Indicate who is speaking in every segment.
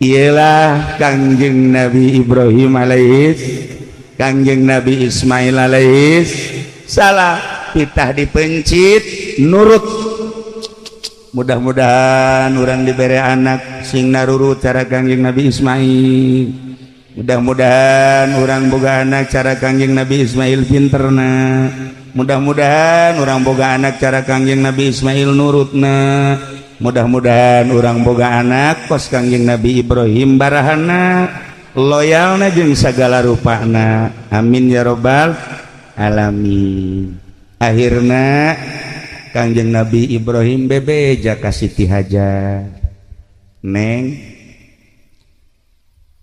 Speaker 1: Iyalah Kangjeng Nabi Ibrahim alaihis, Kangjeng Nabi Ismail alaihis salam, titah dipencit nurut. Mudah-mudahan urang diberi anak sing narurut cara Kangjeng Nabi Ismail. Mudah-mudahan urang boga anak cara Kangjeng Nabi Ismail pinterna. Mudah-mudahan urang boga anak cara Kangjeng Nabi Ismail nurutna. Mudah-mudahan urang boga anak kos Kangjeng Nabi Ibrahim, barahana, loyalna, jeung sagala rupana. Amin ya robbal alamin. Akhirna Kangjeng Nabi Ibrahim bebeja ka Siti Hajar, "Neng,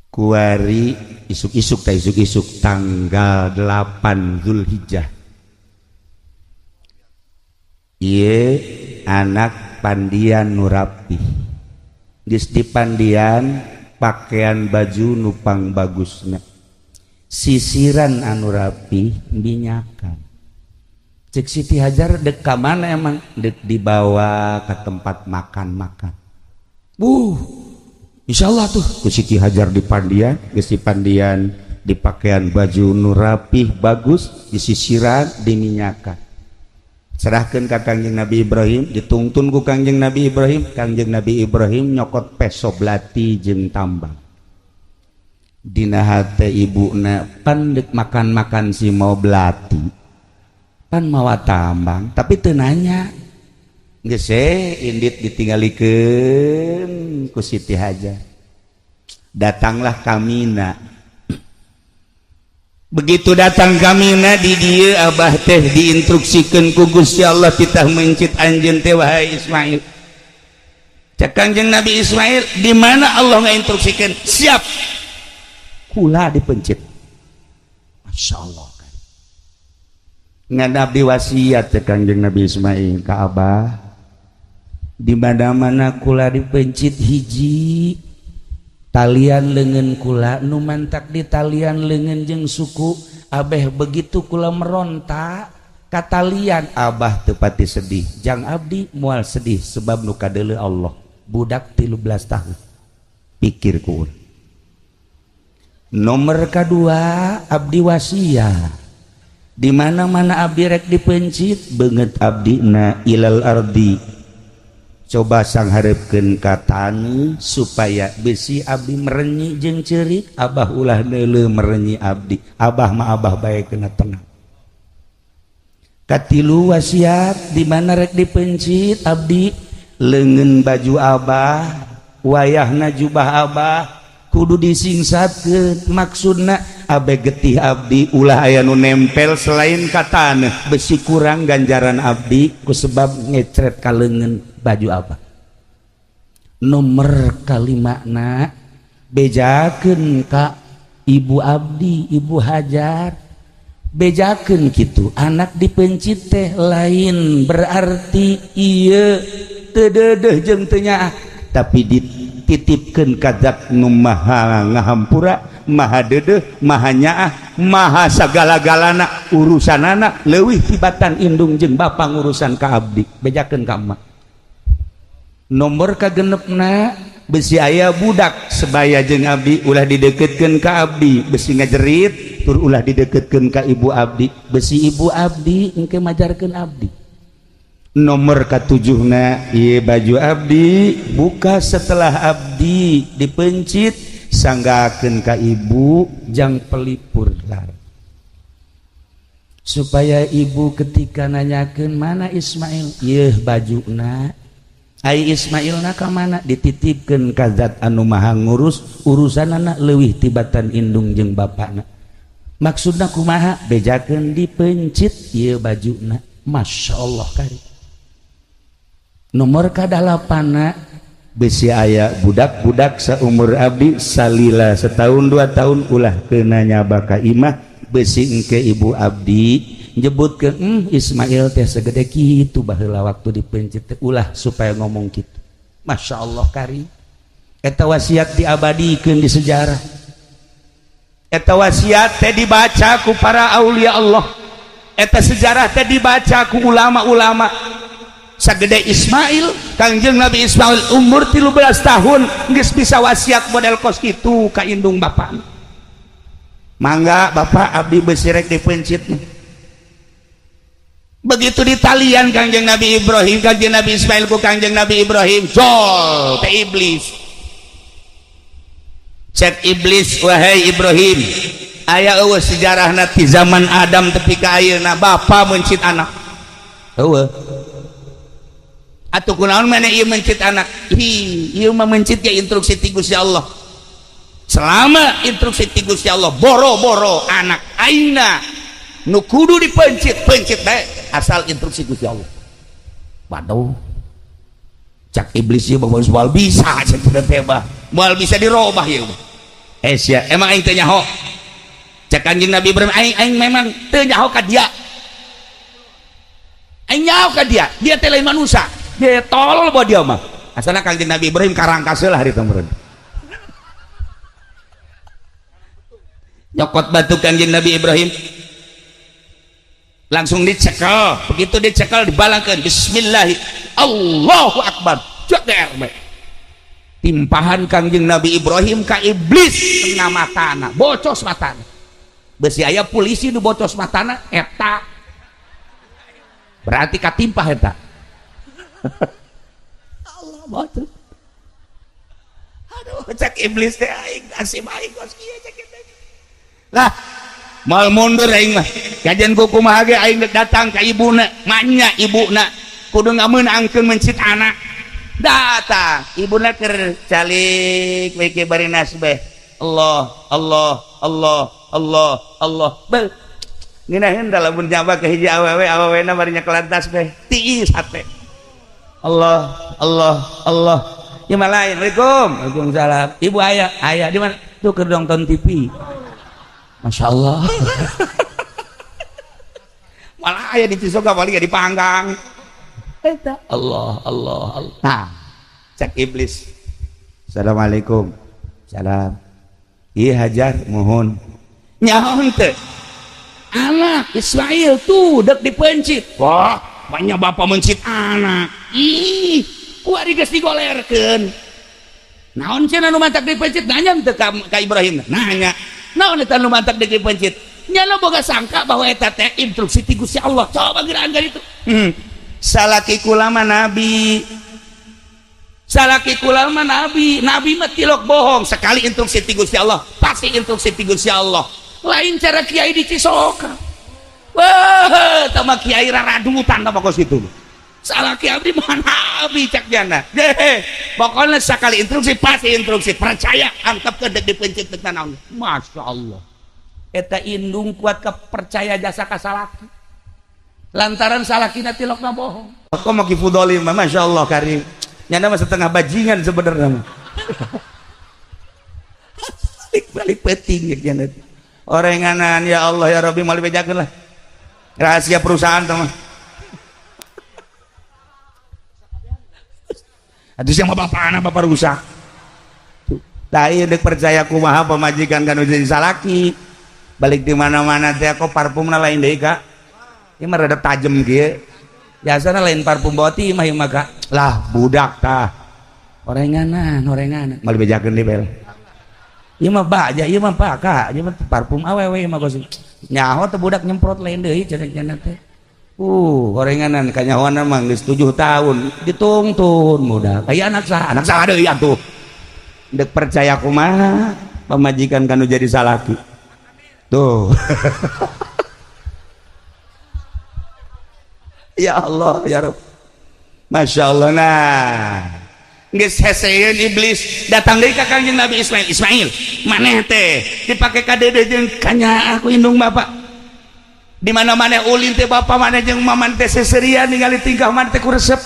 Speaker 1: kuari isuk-isuk, ta isuk-isuk tanggal 8 Zulhijjah. Ieu anak pandian nu rapi, geus dipandian, pakaian baju nu pang bagusna, sisiran anu rapi, minyakan." Cek Siti Hajar, "Dek ka mana emang?" "Dek dibawa ke tempat makan-makan." Insya Allah tuh ku Siti Hajar dipandian, geus dipandian, dipakaian baju nu rapih bagus, disisiran, diminyakan, serahkan ke Kangjeng Nabi Ibrahim, ditungtun ku Kangjeng Nabi Ibrahim. Kangjeng Nabi Ibrahim nyokot peso belati jeung tambang. Dina hate ibuna, "Pan dek makan-makan si mau belati, pan mawa tambang." Tapi teu nanya, geus indit ditinggalikeun ku Siti Hajar. Datanglah ka Mina. Begitu datang ka Mina, di dieu Abah teh diinstruksikan ku Gusti Allah titah mencit anjeun teh, wahai Ismail. Cek Kangjeng Nabi Ismail, "Di mana Allah ngainstruksikan?" "Siap, kula dipencit." Masya Allah kan, ngan abdi wasiat, cek Kangjeng Nabi Ismail ka Abah, di mana-mana kula dipencit, hiji, talian lengan kula nu mantak di talian lengan jeung suku abeh, begitu kula meronta ka talian, Abah teu pati sedih, jang abdi moal sedih, sebab nu kadeuleu Allah. Budak 13 tahun pikir ku. Nomor kedua, abdi wasiat, di mana-mana abdi rek dipencit, beungeut abdi na ilal ardi, coba sangharepkeun ka tani supaya besi abdi merenyi jeung ceurik. Abah ulah neuleu merenyi abdi, Abah mah Abah bae kena tenang. Katilu wasiat, di mana rek dipencit abdi, leungeun baju Abah, wayahna jubah Abah kudu disingsatkeun. Maksudna, abe getih abdi ulah aya nu nempel selain ka taneuh, besi kurang ganjaran abdi ku sebab ngecret ka leungeun baju apa. Nomor kalimana, bejakeun ka ibu abdi, Ibu Hajar, bejakeun kitu, anak dipencit teh lain berarti ieu teu deudeuh jeung teu nyaah, tapi dititipkeun ka zat nu maha ngahampura, maha deudeuh, maha nyaah, maha sagala-galana. Urusanana leuwih tibatan indung jeung bapa ngurusan ka abdi. Bejakeun ka emak. Nomor kagenepna, besi aya budak sebaya jeung abdi, ulah dideketkeun ka abdi, besi ngajerit. Tur ulah dideketkeun ka ibu abdi, besi ibu abdi engke majarkeun abdi. Nomor katujuhna, ieu baju abdi buka setelah abdi dipencit, sanggakeun ka ibu jang pelipur lar, supaya ibu ketika nanyakeun mana Ismail, ieu bajuna. Ai Ismail na ka mana? Dititipkeun ka zat anu maha ngurus urusanana leuwih tibatan indung jeung bapakna. Maksudna kumaha? Bejakeun dipencit ieu bajuna. Masya Allah kari. Nomor kadalapana, besi aya budak-budak seumur abdi salila setahun 2 tahun, ulah kena nyaba ka imah, besi engke ibu abdi nyebutkeun, Ismail teh segede kitu baheula waktu dipencit teh." Ulah supaya ngomong kitu. Masya Allah kari. Eta wasiat diabadikeun di sejarah. Eta wasiat teh dibaca ku para aulia Allah. Eta sejarah teh dibaca ku ulama-ulama. Sagede Ismail, Kangjeng Nabi Ismail umur 13 tahun geus bisa wasiat model kos kitu ka indung bapak. Mangga bapak abdi besi rek dipencit. Begitu ditalian Kangjeng Nabi Ibrahim, Kangjeng Nabi Ismail ku Kangjeng Nabi Ibrahim, jol teh iblis. Cek iblis, wahai Ibrahim, aya eueuh sejarahna ti zaman Adam tepi ka ayeuna bapa mencit anak. Eueuh. Atuh kunaon maneh ieu mencit anak? Hi, ieu mah mencit ge instruksi ti Gusti Allah. Selama instruksi ti Gusti Allah boro-boro anak aingna nu kudu dipencit, pencit bae asal instruksi Gusti Allah. Waduh. Cak iblis ieu mah moal bisa cek teh mah. Moal bisa dirobah ieu mah. Eh sia, emang aing teu nyaho. Cak Kanjeng Nabi Ibrahim aing aing memang teu nyaho ka dia. Aing nyaho ka dia, dia teh lain manusia. Dia tolol bawa dia mah. Asalna Kanjeng Nabi Ibrahim karangkase lah harita meureun. Nyokot batu Kanjeng Nabi Ibrahim langsung dicekel, begitu dicekel dibalangkeun bismillah Allahu akbar. Jeger bae. Timpahan Kangjeng Nabi Ibrahim ka iblis kena matana, bocos matana. Besi aya polisi nu bocos matana eta. Berarti katimpah eta. Allah bocos. Aduh, cek iblis teh aing nasib aing kos kieu cek teh. Lah, moal mundur aing mah. Kajian ku kumaha ge aing dek datang ka ibuna, manya ibuna kudu ngameunangkeun mencit anak. Datang ibuna keur calik we ke bari nasbeh. Allah, Allah, Allah, Allah, Allah. Bel. Ngeunaheun da lamun nyaba ka hiji awewe, awewena bari nyekelan tasbeh. Tiis hate. Allah, Allah, Allah. Ieu mah lain. Assalamualaikum. Waalaikumsalam. Ibu aya, aya di mana? Tuh keur nonton TV. Masya Allah. Malah aya di Cisoka paling dipanggang. Eta Allah, Allah, Allah. Nah, cek iblis. Assalamualaikum. Salam. Iya Hajar mohon. Nyaho teu. Anak Ismail tuh dek dipencit. Wah, banyak bapak mencit anak. Ih, kuari geus digolerkeun. Naon cenah nu mantak dipencit? Nanya teu ka Ibrahim. Nanya. Naon eta nu mantak dipencit? Nya nu boga sangka bahwa eta teh instruksi ti Gusti Allah. Coba geuraan ka ditu. Salaki kula mah nabi. Salaki kula mah nabi. Nabi mah tilok bohong. Sekali instruksi ti Gusti Allah, pasti instruksi ti Gusti Allah. Lain cara kiai di Cisoka. Wah, tama kiai raradutan tama kos kitu. Salaki abdi mah nabi cak jana. Deh, pokoknya sekali instruksi pasti instruksi. Percaya, antep ke dek dipencit dek naon. Masya Allah. Eta indung kuat kepercaya jasa ka salaki. Lantaran salakina tilokna bohong. Kok mau kifudoli mah Masya Allah karim. Nyana mah setengah bajingan sebenarnya mah. Balik peting ya nyana. Orenganan ya Allah ya Rabbi moal dibejakeun lah. Rahasia perusahaan teh mah. Atuh sia mah bapana bapak rusak. Tah ieu deuk percaya kumaha pamajikan kan jadi salaki. Balik di mana-mana teh kok parfumna lain deui Kak. Ieu mah rada tajem kieu. Biasana lain parfum boti mah ieu mah Kak. Lah budak tah. Orenganan, orenganan. Moal dibejakeun deui bel. Ieu mah baja, ieu mah Pak Kak, ieu mah parfum awewe ieu mah kos. Nyaho teh budak nyemprot lain deui cenah-cenah teh. Orenganan kanyahoana mah geus 7 tahun ditungtun budak. Aya anak saha deui atuh. Deuk percaya kumaha pamajikan kanu jadi salaki. Tuh. Ya Allah ya Rabb. Masya Allah. Nah, geus heseeun iblis datang deui ka Kangjeng Nabi Ismail. Ismail, maneh teh dipake ka dede jeung kanyaah ku indung bapak. Di mana maneh ulin teh bapak maneh jeung maman teh seserian ningali tingkah maneh teh ku resep.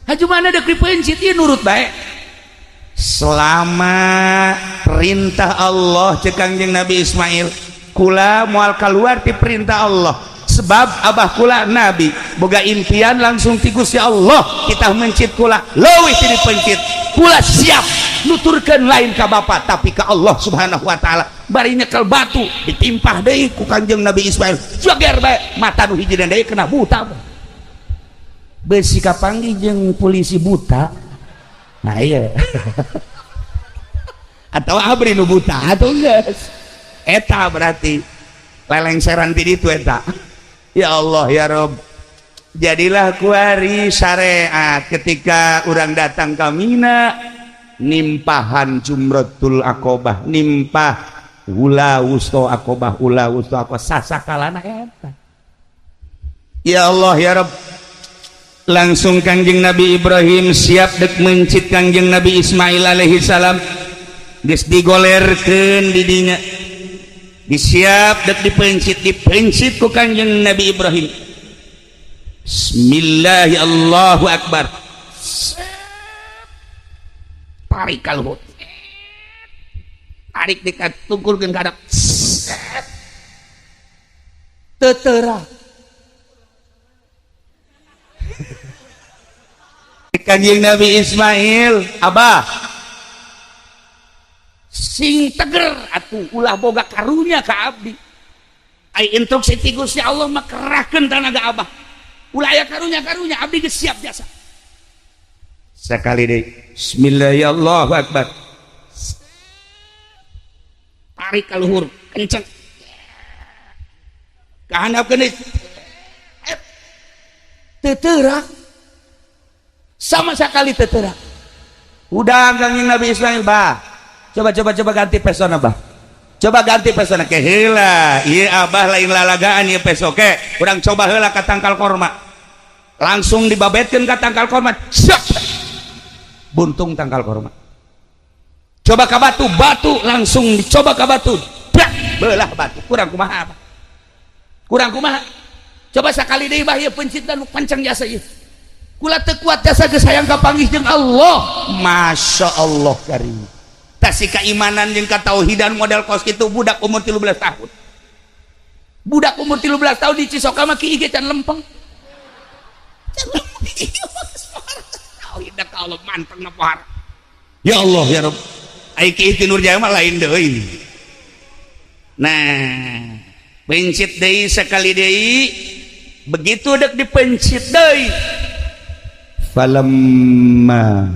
Speaker 1: Haju maneh deuk dipencit ieu nurut bae. Selama perintah Allah cek Kangjeng Nabi Ismail, kula moal kaluar ti perintah Allah. Sebab abah kula nabi boga impian langsung ti Gusti Allah, kita mencit kula leuwih ti dipencit. Kula siap nuturkeun lain ka bapa tapi ka Allah Subhanahu wa taala. Bari nyekel batu ditimpah deui ku Kangjeng Nabi Ismail. Joger bae mata nu hiji deui kena buta. Besi kapanggih jeung polisi buta. Nah iya. Atau abri nu buta atau geus. Eta berarti lelengseran ti ditu eta. Ya Allah ya Rob. Jadilah kuari syariat ketika orang datang ke Mina nimpahan jumratul akobah, nimpah ula wusto akobah, ula wusto akobah sasakalana eta. Ya Allah ya Rob. Langsung Kangjeng Nabi Ibrahim siap dek mencit Kangjeng Nabi Ismail alaihi salam. Geus digolerkeun di dinya. Disiap dek dipencit, dipencit ku Kangjeng Nabi Ibrahim. Bismillahirrahmanirrahim. Allahu akbar. Tarik kaluhur. Tarik dekat tungkulkeun ka hadap. Tetera. Kanjeng Nabi Ismail, abah sing teger atuh ulah boga karunya ka abdi. Ai instruksi ti Gusti Allah mah kerahkeun tanaga abah. Ulah aya karunya-karunya abdi geus siap jasa. Sekali deui, bismillahirrahmanirrahim, Allahu akbar. Tarik ka luhur, kenceng. Ka handapkeun deui. Tetera. Sama sekali tetera. Udah Kangjeng Nabi Ismail bah. Coba coba coba ganti pesona bah. Coba ganti pesona ke heula. Ieu abah lain lalagaan ieu peso ke. Urang coba heula ka tangkal korma. Langsung dibabetkeun ka tangkal korma. Siap. Buntung tangkal korma. Coba ka batu, batu langsung dicoba ka batu. Brak, belah batu. Kurang kumaha abah? Kurang kumaha? Coba sakali deui bah ieu pencitna nu pancang jasa ieu. Kula teu kuat jasa geus hayang kapanggih jeung Allah. Masya Allah karim. Tasi keimanan jeung katauhidan model kos kitu budak umur 13 tahun. Budak umur 13 tahun di Cisoka mah ki ge can lempeng. Can lempeng. Tauhid ka Allah manteng na pohara. Ya Allah ya Rabb. Ai ki Nur Jaya mah lain deui. Nah, pencit deui sekali deui, begitu dek dipencit deui. Falamma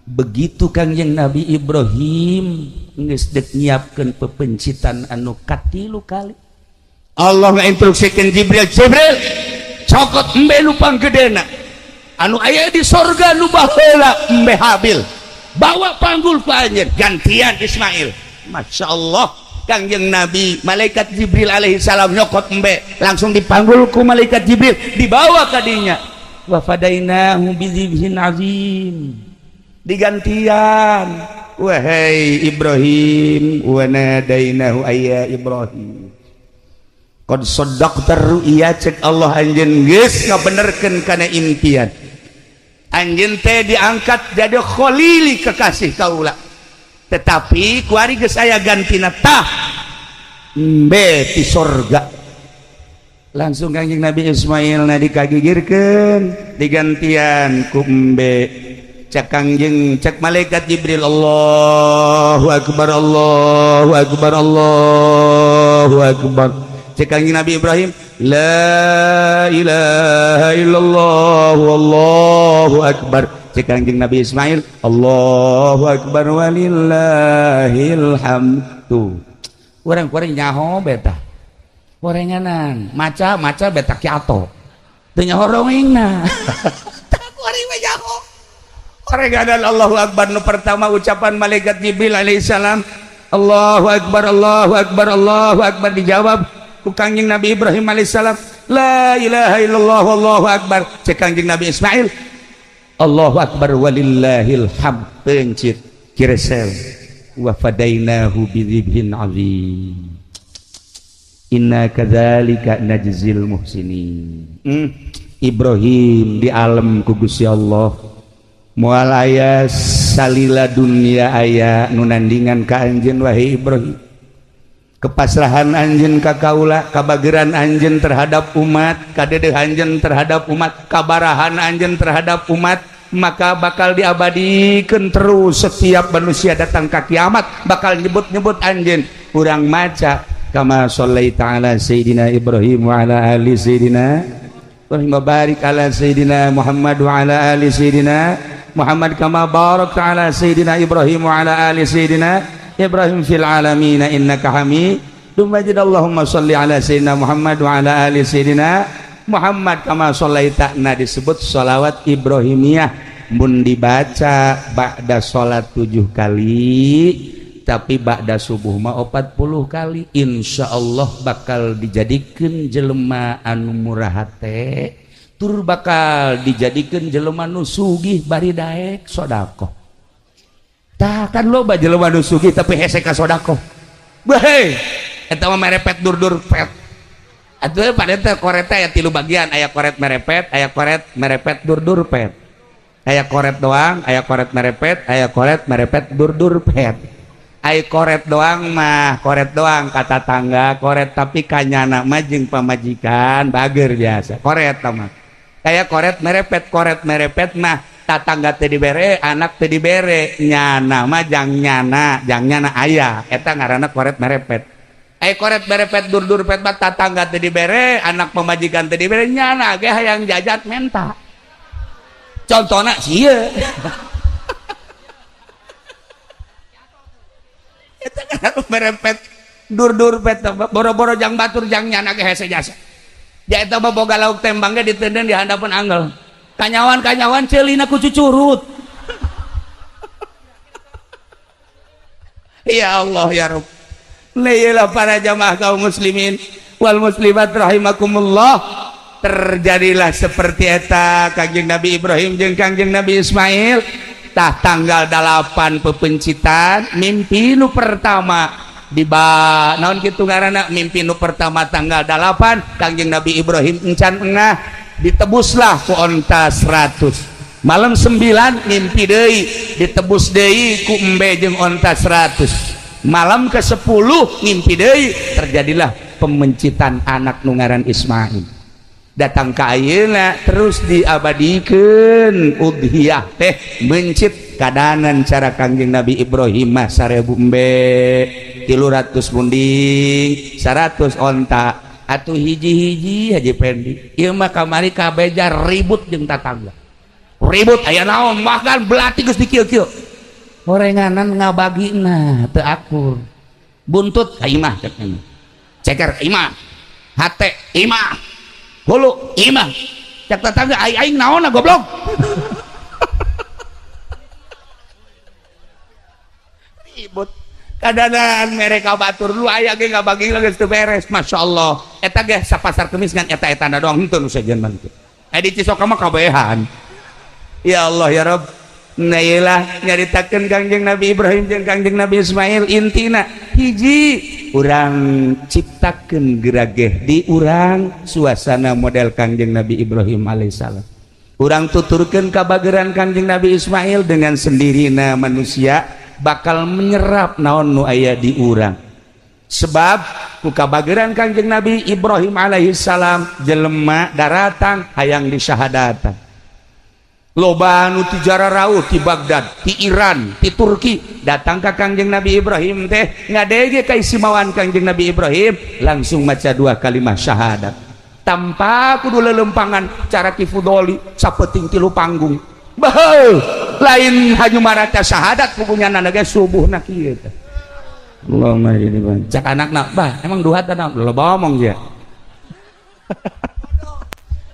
Speaker 1: begitu Kangjeng Nabi Ibrahim geus dek nyiapkeun pepencitan anu katilu kali, Allah ngainstruksikeun Jibril, Jibril cokot embe nu panggedena anu aya di sorga nu baheula embe Habil, bawa panggul ku anjeun gantian Ismail. Masya Allah, Kangjeng Nabi malaikat Jibril alaihi salam nyokot embe langsung dipanggul ku malaikat Jibril dibawa ka dinya. Wa fadainahu bidzibhin azim, digantian. Wahai Ibrahim, wa nadainahu ayya Ibrahim qad saddaqta ru'ya, cek Allah anjeun geus ngabenerkeun kana impian anjeun teh diangkat jadi khalili kekasih kaula, tetapi kuari geus aya gantina tah embe ti sorga. Langsung Kangjeng Nabi Ismail na dikagigirkeun digantian ku embe. Cek Kangjeng, cek malaikat Jibril, Allahu akbar, Allahu akbar, Allahu akbar. Cek Kangjeng Nabi Ibrahim, la ilaha illallah wallahu akbar. Cek Kangjeng Nabi Ismail, Allahu akbar walillahil hamdu. Urang-urang nyaho beta. Orenganan, maca maca beta kiato. Teu nyaho rongengna. Tah kuari mah nyaho. Orenganan Allahu akbar nu pertama ucapan malaikat Jibril alaihissalam, Allahu akbar, Allahu akbar, Allahu akbar, dijawab ku Kangjeng Nabi Ibrahim alaihissalam, la ilaha illallah wallahu akbar. Cek Kangjeng Nabi Ismail, Allahu akbar walillahil hamd. Pencit kiresel wa fadainahu bidzibhin azim. Inna kadzalika najzil muhsinin. Ibrahim di alam ku Gusti Allah. Moal aya salila dunia aya nu nandingan ka anjeun wahai Ibrahim. Kepasrahan anjeun ka kaula, kabageran anjeun terhadap umat, kadedeh anjeun terhadap umat, kabarahan anjeun terhadap umat, maka bakal diabadikeun terus setiap manusia datang ka kiamat bakal nyebut-nyebut anjeun. Urang maca kama shallaita ala sayidina Ibrahim wa ala ali sayidina Allahumma barik ala Sayyidina Muhammad wa ala ali Sayyidina Muhammad kama barakta ala Sayyidina Ibrahim wa ala ali Sayyidina Ibrahim fil alamin innaka Hamidum Majid. Allahumma shalli ala Sayyidina Muhammad wa ala ali Sayyidina Muhammad kama shallaita. Nah, disebut sholawat Ibrahimiyah mun dibaca ba'da sholat 7 kali, tapi ba'da subuh mah 40 kali, insyaallah bakal dijadikan jelema anu murah hate, tur bakal dijadikan jelema nu sugih bari daek sedekah. Tah kan loba jelema nu sugih tapi hese ka sedekah. Bae eta mah merepet dur-dur pet. Atuh pada teh koret aya 3 bagian, aya koret merepet, aya koret merepet dur-dur pet. Aya koret doang, aya koret merepet, aya koret merepet dur-dur pet. Ai koret doang mah koret doang kata tangga koret, tapi kanyana mah jeung pamajikan bager biasa koret mah. Kayak koret merepet, koret merepet mah tatangga teu dibere, anak teu dibere, nyana mah jang nyana, jang nyana aya, eta ngaranna koret merepet. Ai koret merepet dur-dur pet mah tatangga teu dibere, anak pamajikan teu dibere, nyana ge hayang jajat menta. Contohna sieun. Merepet dur-dur pet boro-boro jang batur jang nyana ge hese jasa. Ja eta mah boga lauk tembang ge ditenden di handapeun angel. Kanyawan-kanyawan ceulina ku cucurut. Ya Allah ya Rabb. Lailah para jamaah kaum muslimin wal muslimat rahimakumullah. Terjadilah seperti eta Kangjeng Nabi Ibrahim jeung Kangjeng Nabi Ismail. Tah tanggal 8 pepencitan mimpi nu pertama di ba naon kitu ngaranna mimpi nu pertama tanggal 8 Kangjeng Nabi Ibrahim encan engah ditebuslah ku onta 100. Malam 9 mimpi deui ditebus deui ku embe jeung onta 100. Malam ke-10 mimpi deui terjadilah pemencitan anak nu ngaran Ismail. Datang ka ayeuna terus diabadikeun udhiyah teh mencit kadanan cara Kangjeng Nabi Ibrahim mah 1000 embe 300 munding 100 onta atuh hiji-hiji Haji Pendi ieu mah kamari kabeja ribut jeung tatangga ribut aya naon bahkan belati geus dikieu-kieu horenganan ngabagina teu akur buntut ka imah cek ceker imah hate imah hulu imah cek tetangga aing aing naon goblok. Ribut kadanan mereka batur lu aya ge ngabagi geus teu beres. Masyaallah eta ge sapasar kemis ngan eta-etana doang henteu nu sejen mah kitu. Aya di Cisoka mah kabehan. Ya Allah ya Rabb. Nah ieu nyaritakeun Kangjeng Nabi Ibrahim jeung Kangjeng Nabi Ismail intina hiji urang ciptakeun gerageh di urang suasana model Kangjeng Nabi Ibrahim alaihissalam. Urang tuturkeun kabageran Kangjeng Nabi Ismail dengan sendirina manusia bakal menyerap naon nu aya di urang. Sebab ku kabageran Kangjeng Nabi Ibrahim alaihissalam jelema daratang hayang disyahadatan. Loba anu ti jararauh ti Baghdad, ti Iran, ti Turki datang ka Kangjeng Nabi Ibrahim teh ngadege kaistimewaan Kangjeng Nabi Ibrahim langsung maca 2 kalimat syahadat tanpa kudu lelempangan cara Ki Fudoli sapeting 3 panggung. Baheu lain hanya maraca syahadat pupunyana ge subuhna kieu teh. Allahumma ini bang. Cak anakna, bah emang duhat naon? Loba omong dia.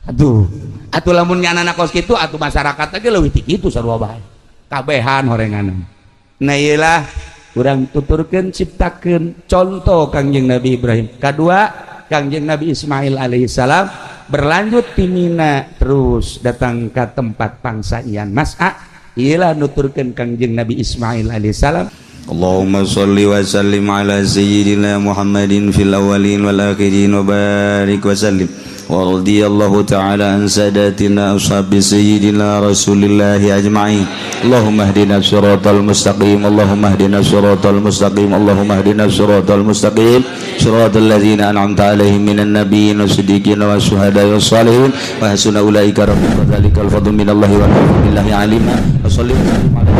Speaker 1: Aduh, atuh lamun nyana kos kitu atuh masyarakat ge leuwih ti kitu sarua bae. Kabehan horenganan. Nah ieu lah urang tuturkeun ciptakeun contoh Kangjeng Nabi Ibrahim. Kadua Kangjeng Nabi Ismail alaihissalam berlanjut ti Mina terus datang ke tempat pangsaian Mas'a. Ieu lah nuturkeun Kangjeng Nabi Ismail alaihissalam.
Speaker 2: Allahumma sholli wa sallim ala sayyidina Muhammadin fil awwalin wal akhirin wa barik wa sallim. Wa radiyallahu ta'ala an sadatina ashabi sayyidina Rasulillahi ajma'in. Allahumma hdina siratal mustaqim, Allahumma hdina siratal mustaqim, Allahumma hdina siratal mustaqim, siratal ladzina an'amta alaihim minan nabiyyin wasiddiqin wasyuhada'i wassalihin wa hasuna ulaika rafiqa. Dzalikal fadlu minallahi wa billahi alima. Wa salli wa sallim ala